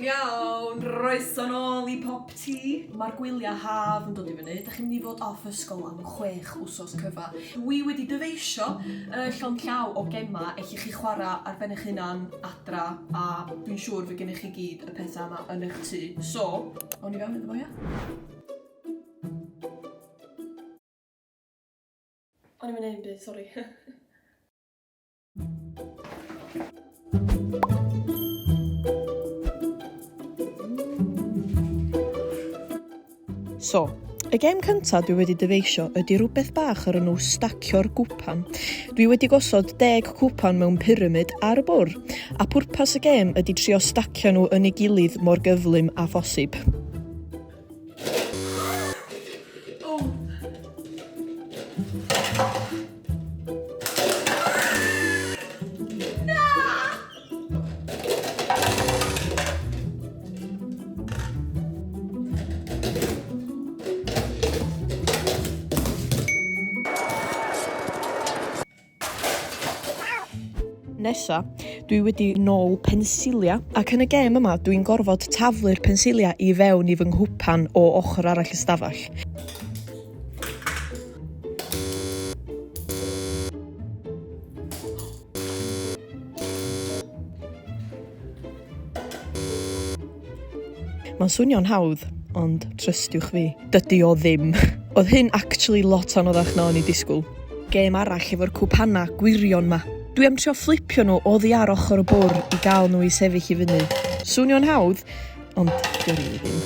Chi'n iawn? Croeso nôl i Pop Tea. Mae'r gwyliau haf yn dod i fyny. Da chi'n mynd i fod off ysgol am 6 wsos cyfa. Dwi wedi dyfeisio y llond llaw o gemau ellwch chi chwarae ar ben eich hunan adra a dwi'n siŵr fydd gennych chi gyd y pethau yma yn eich tŷ. So, awn ni fewn iddo fo ia? O'n i'm yn neud 'im byd, sori. So, y gêm cynta dwi wedi dyfeisio ydy rhywbeth bach o'r enw stacio'r gwpan. Dwi wedi gosod deg cwpan mewn pyramid ar y bwr, a pwrpas y gêm ydy trio stacio nhw yn ei gilydd mor gyflym â phosib. Oh. Nesa, dwi wedi nôl pensilia, ac yn y gêm yma dwi'n gorfod taflu'r pensilia i fewn i fy nghwpan o ochr arall y stafell. Mae'n swnio'n hawdd, ond trystiwch fi, dydy o ddim. Oedd hyn actually lot anoddach na o'n i disgwyl. Gêm arall efo'r cwpanau gwirion ma. Dwi am trio fflipio nhw oddi ar ochr y bwr i gael nhw i sefyll i fyny. Swnio'n hawdd, ond dio rili ddim.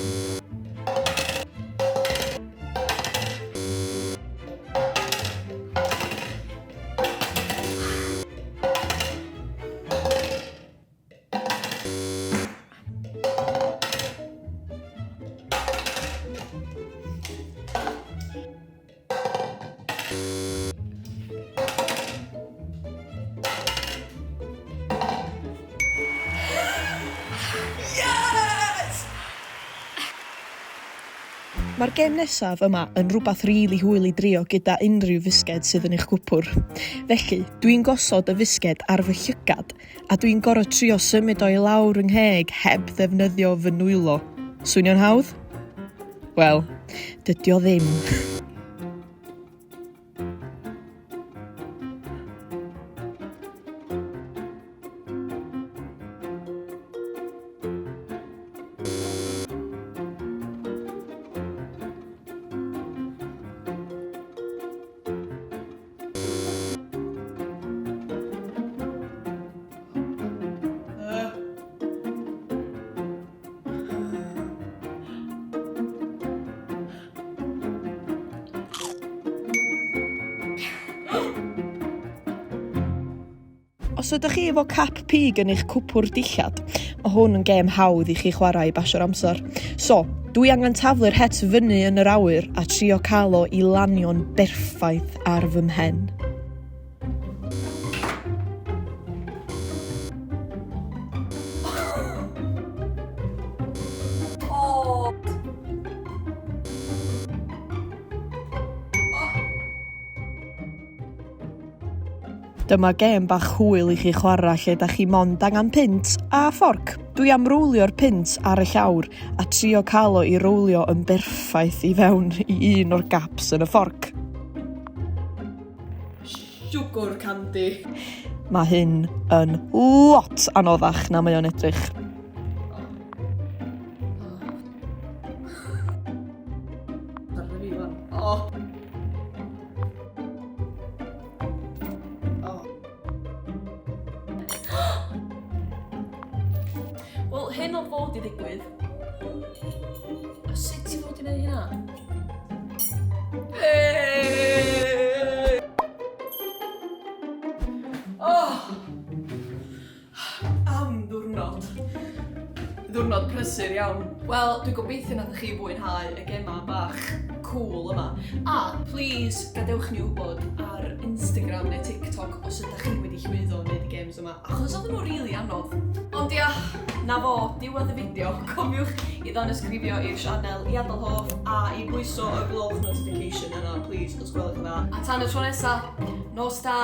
Mae'r gêm nesaf yma yn rhywbeth rili hwyl i drio gyda unrhyw fisged sydd yn eich cwpwr. Felly, dwi'n gosod y fisged ar fy llygad a dwi'n gorfod trio symud o i lawr yng ngheg heb ddefnyddio fy nwylo. Swnio'n hawdd? Wel, dydy o ddim. Os ydych chi efo cap pig yn eich cwpwrdd dillad, mae hwn yn gêm hawdd i chi chwarae i basio'r amser. So, dwi angen taflu'r het fyny yn yr awyr a trio cael o i lanio'n berffaith ar fy mhen. Dyma gêm bach hwyl i chi chwarae lle da chi mond angen punt a fforc. Dwi am rowlio'r punt ar y llawr a trio cael o i rowlio yn berffaith i fewn i un o'r gaps yn y fforc. Siwgr candy. Mae hyn yn lot anoddach na mae o'n edrych. Wel, hyn oedd fod i ddigwydd. A sut ti fod i wneud hynna? Hey! Oh! Am ddwrnod. Ddwrnod prysur iawn. Wel, dwi'n gobeithio nathoch chi fwynhau y gemau bach cool yma. A please, gadewch ni wybod ar Instagram neu TikTok os ydych chi wedi llwyddo wneud y games yma, achos oedden nhw'n rili anodd. Ond ia, 'na fo, diwedd y fideo. Cofiwch i danysgrifio i'r sianel, i adael hoff a i bwyso y gloch notification yna, please, os gwelwch yn dda. A tan y tro nesa, nos da!